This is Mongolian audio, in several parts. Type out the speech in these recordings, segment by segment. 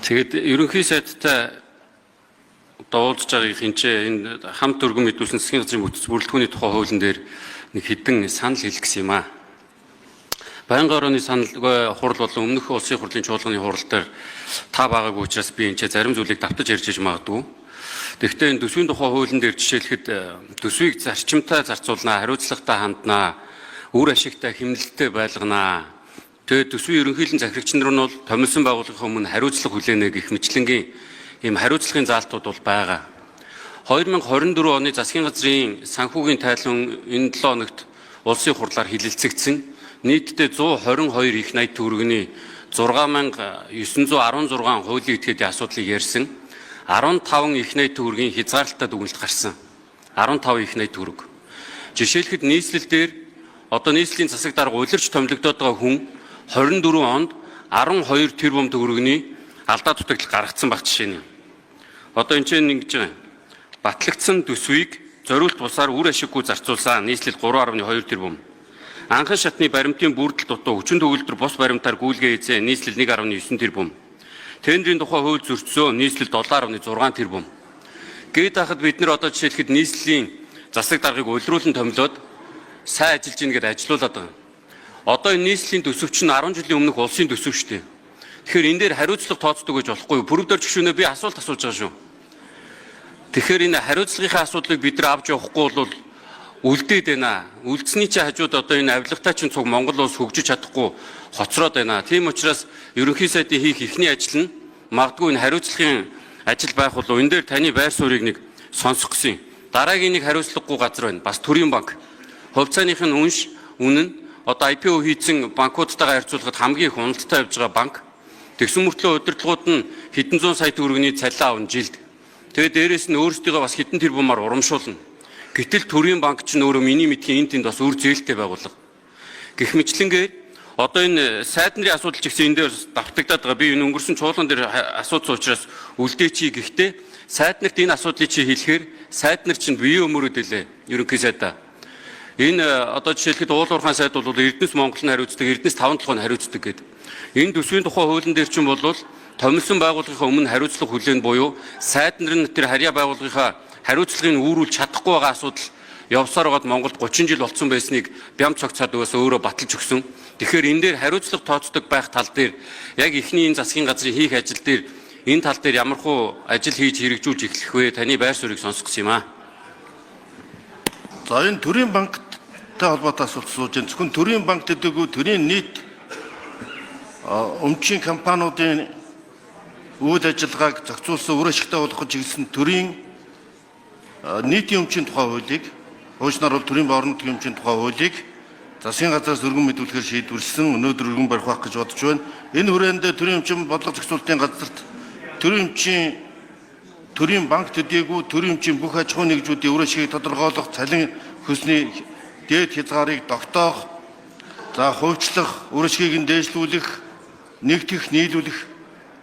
Тэгээд ерөнхий сайдтай одоо уулзж байгааг хинчээ энэ хамт өргөн мэдүүлсэн засгийн газрын бүтц бүрэлдэхүүний тухай хуулийн дээр нэг хэдэн санал хэлэх гэсэн юм аа. Байнгын орооны санал хурал болон өмнөх улсын хурлын чуулганы хурал дээр та байгаагүй учраас би энэ зарим зүйлийг давтаж ярьж иж магадгүй. Тэгэхдээ энэ төсвийн тухай хуулийн дээр жишээлхэд төсвийг зарчимтай зарцуулнаа, хариуцлагатай ханднаа, үр ашигтай хэмнэлттэй байлганаа. Тэгээд төсвийн ерөнхийлөн захирагч нар нь бол томилсон байгууллагын өмнө хариуцлага хүлээнэ гэх мэтлэнгийн ийм хариуцлагын заалтууд бол байгаа. 2024 оны засгийн газрын санхүүгийн тайлан энэ 7 хоногт улсын хурлаар хилэлцэгдсэн. Нийтдээ 122 их 80 төгрөгийн 6916 хуулийн этгээдийн асуудлыг ярьсан. 15 их 80 төгрөгийн хязгаарлалтад дүгнэлт гарсан. 15 их 80 төгрөг. Жишээлхэд нийслэл дээр одоо нийслэлийн засаг дарга улирч томилогдоод байгаа хүн 24 онд 12 тэрбум төгрөгийн алдаа дутагдал гаргацсан баг жишээ нь. Одоо энэ чинь ингэж байгаа юм. Батлагдсан төсвийг зориулт бусаар үр ашиггүй зарцуулсан нийслэл 3.2 тэрбум. Анхан шатны баримтын бүрдэл дутуу хүчин төгөлдөр бус баримтаар гүйлгээ хийсэн нийслэл 1.9 тэрбум. Тендрийн тухай хууль зөрчсөө нийслэл 7.6 тэрбум. Гээд хахад бид нар одоо жишээлхэд нийслэлийн засаг даргыг улируулан томилоод сайн ажиллаж ийн гэдээ ажилуулад байгаа. Одоо энэ нийслэлийн төсөв чинь 10 жилийн өмнөх улсын төсөв шүү дээ. Тэгэхээр энэ дээр хариуцлага тооцдог гэж болохгүй. Пүрэв гишүүнээ би асуулт асууж байгаа шүү. Тэгэхээр энэ хариуцлагынхаа асуудлыг бид нар авч явахгүй бол үлдээд байна. Үлдсэний чи хажууд одоо энэ авилгатай чинь цуг Монгол улс хөгжиж чадахгүй хоцроод байна. Тийм учраас ерөнхий сайдын хийх эхний ажил нь магадгүй энэ хариуцлагын ажил байх болов. Энэ дээр таны байр суурийг нэг сонсох гэсэн. Дараагийн нэг хариуцлагагүй газар байна. Бас төрийн банк. Хувьцааных нь үнш үнэн одоо IPO хийцэн банкудтайгаа харьцуулахад хамгийн их уналттай явж байгаа банк. Тэгсэн мөртлөө удирдлагууд нь хэдэн зуун сая төгрөгийн цалин авна жилд. Тэгээд дээрэс нь өөрсдийгөө бас хэдэн тэрбумаар урамшуулна. Гэтэл төрийн банк чинь өөрөө миний мэдхийн энэ тэнд бас үр зээлтэй байгууллага. Гэх мэтлэнгээр одоо энэ сайд нарын асуудал ч гэсэн энэ дээр давтагдаад байгаа. Би энэ өнгөрсөн чуулган дээр асуудсан учраас үлдээчий гэхдээ сайд нарт энэ асуудлыг чи хэлэхээр сайд нар чинь бие өмөрөд илээ ерөнхий сайдаа. Энэ одоо жишээлхэд уул уурхайн сайд бол Эрдэнэс Монгол нь хариуцдаг, Эрдэнэс 5 толгой нь хариуцдаг гэдэг. Энэ төсвийн тухай хуулийн дээр чинь бол томилсон байгууллагынхаа өмнө хариуцлага хүлээн буюу сайд нар нь тэр харьяа байгууллагынхаа хариуцлагыг үүрүүлж чадахгүй байгаа асуудал явсаар байгаад Монголд 30 жил болцсон байсныг бям цогцоод өгөөсөө өөрөө баталж өгсөн. Тэгэхээр энэ дээр хариуцлага тооцдог байх тал дээр яг эхний энэ засгийн газрын хийх ажил дээр энэ тал дээр ямар хуу ажил хийж хэрэгжүүлж эхлэх вэ? Таны байр суурийг сонсох гэсэн юм аа. За энэ төрийн банктай холбоотой асуулт сууж байна. Зөвхөн төрийн банк гэдэггүй төрийн нийт өмчийн компаниудын үйл ажиллагааг зохицуулсан үр ашигтай болгох чиглэсэн төрийн нийтийн өмчийн тухай хуулийг хуучнаар бол төрийн орон нутгийн өмчийн тухай хуулийг засгийн газраас өргөн мэдүүлэхээр шийдвэрлсэн. Өнөөдөр өргөн барих байх гэж бодож байна. Энэ хүрээнд төрийн өмчийн бодлого зохицуулалтын газарт төрийн өмчийн төрийн банк төдийгүй төрийн өмчийн бүх аж ахуйн нэгжүүдийн үр ашигыг тодорхойлох, цалин хөлсний дээд хязгаарыг тогтоох, за хувьчлах, үр ашигыг нь дээшлүүлэх, нэгтгэх, нийлүүлэх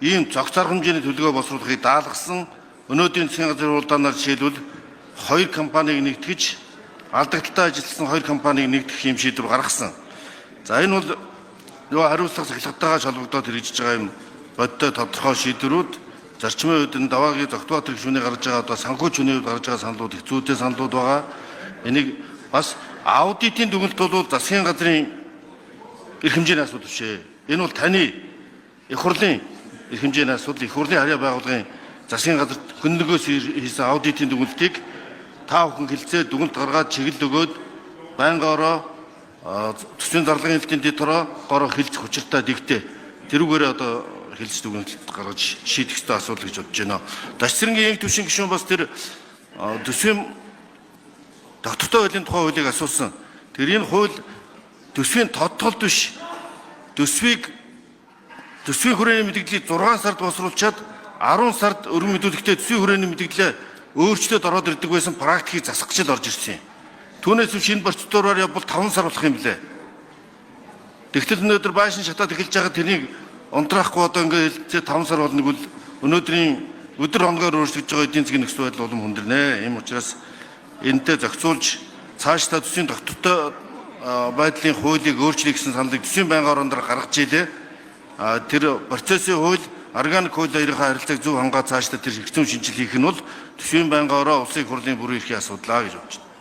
ийм зохиц арга хэмжээний төлөвлөгөө боловсруулахыг даалгасан. Өнөөдрийн засгийн газрын хуралдаанаар жишээлбэл хоёр компанийг нэгтгэж алдагдaltaй ажилласан хоёр компанийг нэгтгэх юм шийдвэр гаргасан. За энэ бол нөгөө хариуцлага сахилгатайгаа холбогдоод хэрэгжиж байгаа юм бодтой тодорхой шийдвэрүүд. Зарчмын үед энэ даваагийн Зогтбаатар гишүүний гаргаж байгаа одоо санхүүч хүний хувьд гаргаж байгаа саналууд их зүйтэй саналууд байгаа. Энийг бас аудитын дүгнэлт бол засгийн газрын эрх хэмжээний асуудал биш ээ. Энэ бол таны их хурлын эрх хэмжээний асуудал, их хурлын харьяа байгууллагын засгийн газарт хөндлөнгөөс хийсэн аудитын дүгнэлтийг та бүхэн хэлцээ дүгнэлт гаргаад чиглэл өгөөд байнгын ороо төсвийн зарлагын хэлтийн дэд хороо гороо хэлцэх учиртай дэгтэй. Тэрүүгээрээ одоо хэлц дүгнэлт гаргаж шийдэх ёстой асуудал гэж бодож байна. Дашцэрэнгийн инх түвшин гишүүн бас тэр төсвийн доктортой хуулийн тухай хуулийг асуусан. Тэр энэ хууль төсвийн тодтолд биш. Төсвийг төсвийн хүрээний мэдээллийг 6 сард боловсруулчаад 10 сард өргөн мэдүүлэхдээ төсвийн хүрээний мэдээлэлээ өөрчлөөд ороод ирдэг байсан практикийг засах гэж л орж ирсэн юм. Түүнээс биш энэ процедураар явбал 5 сар болох юм лээ. Тэгтэл өнөөдөр байшин шатаад эхэлж байгаа тэрнийг унтраахгүй одоо ингээд хэлцээ 5 сар болно гэвэл өнөөдрийн өдөр хоногоор өөрчлөгдөж байгаа эдийн засгийн нөхцөл байдал улам хүндэрнэ. Ийм учраас энэтэй зохицуулж цаашдаа төсвийн доктортой байдлын хуулийг өөрчлөе гэсэн саналыг төсвийн байнгын ороон дээр гаргаж ийлээ. Тэр процессын хууль Органик хууль хоёрынхаа харилцааг зөв хангаа цаашдаа тэр хэрэгцүүн шинжил хийх нь бол төсвийн байнгын ороо улсын их хурлын бүрэн эрхийн асуудал аа гэж бодож байна.